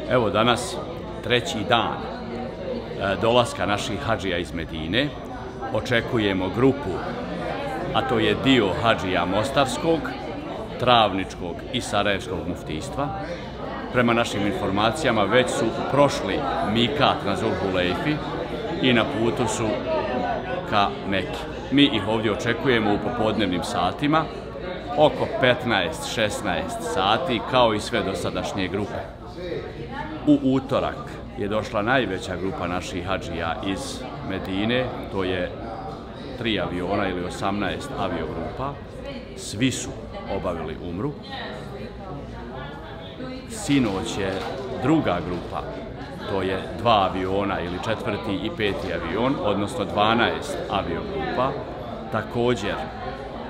Evo danas treći dan dolaska naših hadžija iz Medine. Očekujemo grupu, a to je dio hadžija Mostarskog, Travničkog i Sarajevskog muftijstva. Prema našim informacijama već su prošli mikat na Zulhulejfi i na putu su ka Meki. Mi ih ovdje očekujemo u popodnevnim satima, oko 15-16 sati, kao i sve dosadašnje grupe. U utorak je došla najveća grupa naših hadžija iz Medine, to je 3 aviona ili 18 aviogrupa. Svi su obavili umru. Sinoć je druga grupa, to je 2 aviona ili 4. i 5. avion, odnosno 12 aviogrupa. Također,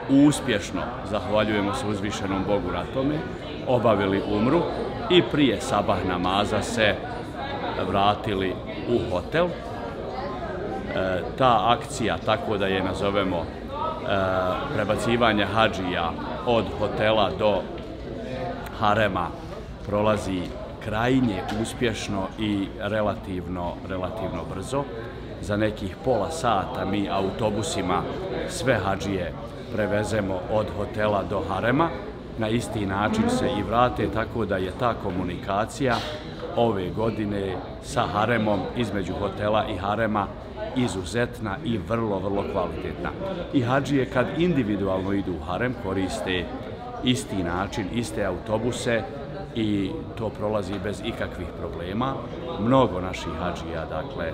uspješno, zahvaljujemo se uzvišenom Bogu na tome, obavili umru i prije sabah namaza se vratili u hotel. Ta akcija, tako da je nazovemo, prebacivanja hadžija od hotela do harema prolazi krajnje uspješno i relativno brzo. Za nekih pola sata mi autobusima sve hadžije prevezemo od hotela do harema. Na isti način se i vrate, tako da je ta komunikacija ove godine sa haremom, između hotela i harema, izuzetna i vrlo kvalitetna. I hadžije kad individualno idu u harem koriste isti način, iste autobuse i to prolazi bez ikakvih problema. Mnogo naših hadžija, dakle,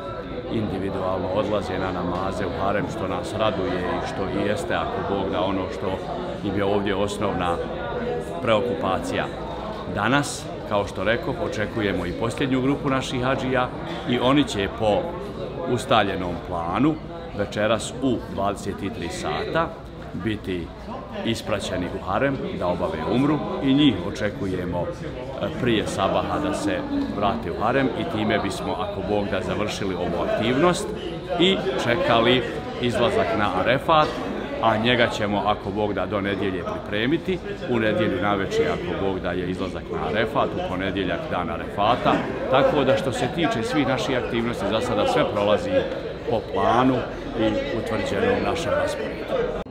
individualno odlaze na namaze u harem, što nas raduje i što i jeste, ako Bog da, ono što im je ovdje osnovna preokupacija. Danas, kao što rekoh, očekujemo i posljednju grupu naših hadžija i oni će po ustaljenom planu večeras u 23 sata biti ispraćeni u harem da obave umru i njih očekujemo prije sabaha da se vrate u harem i time bismo, ako Bog da, završili ovu aktivnost i čekali izlazak na Arefat, a njega ćemo, ako Bog da, do nedjelje pripremiti. U nedjelju navečer, ako Bog da, je izlazak na Arefat, u ponedjeljak dan Arefata. Tako da što se tiče svih naših aktivnosti, za sada sve prolazi po planu i utvrđenom našem rasporedu.